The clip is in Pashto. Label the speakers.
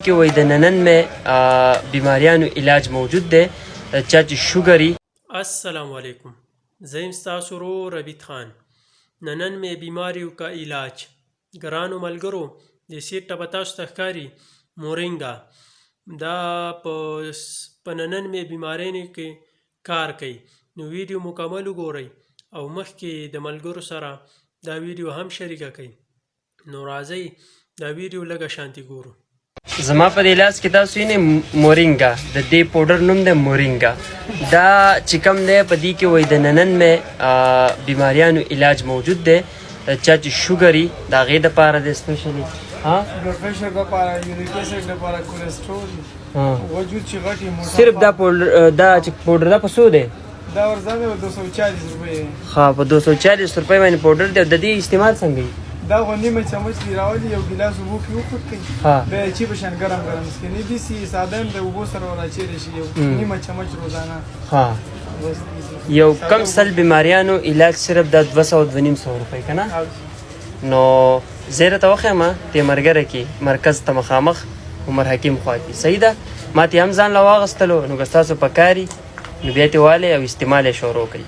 Speaker 1: کې وایي د ننن مې بیماریانو علاج موجود دی چا چې شوګري.
Speaker 2: السلام علیکم زه یم ستاسو ورور ربیت خان ننن مې بیماریو کا علاج ګرانو ملګرو د سیر ټپه تاسو ته ښکاري مورینګا دا په ننن مې بیمارینو کې کار کوي نو ویډیو مکمل وګورئ او مخکې د ملګرو سره دا ویډیو هم شریکه کړئ. نو راځئ دا ویډیو لږه شانتي ګورو.
Speaker 1: زما په دې لاس کې تاسو وینئ مورینګا، د دې پوډر نوم دی مورینګا. دا چې کوم دی په دې کې وایي د ننن مې بیماریانو علاج موجود دی، چا چې شوګري د هغې دپاره دی سپیشلی، ها
Speaker 3: بلډ پرېشر دپاره، یوریک اسید دپاره، کولیسټرول، وجود چې غټي موټاپا.
Speaker 1: صرف دا پوډر، دا چې پوډر دا په څو دی؟
Speaker 3: دا ورځانه په 240 روپۍ دی.
Speaker 1: ښه، په 240 روپۍ باندې پوډر دی. او د دې استعمال څنګه وي؟
Speaker 3: دا خو نیمه چمچ دی راولي، یو ګیلاس اوبو کې وخوټ کړئ، بیا یې چی په شان ګرم ګرم څښئ، نه داسې ساده هم د اوبو سره وراچېری شي، یو نیمه چمچ روزانه.
Speaker 1: ښه، یو کم سل بیماریانو علاج صرف دا 200 250 روپۍ که نه؟ نو زه راته وښیم تیمرګره کې مرکز ته مخامخ عمر حکیم خوا کې، صحیح ده؟ ما ته هم ځان له واغستلو، نو که ستاسو په کار نو بیا ترې والئ او استعمال یې شروع کړئ.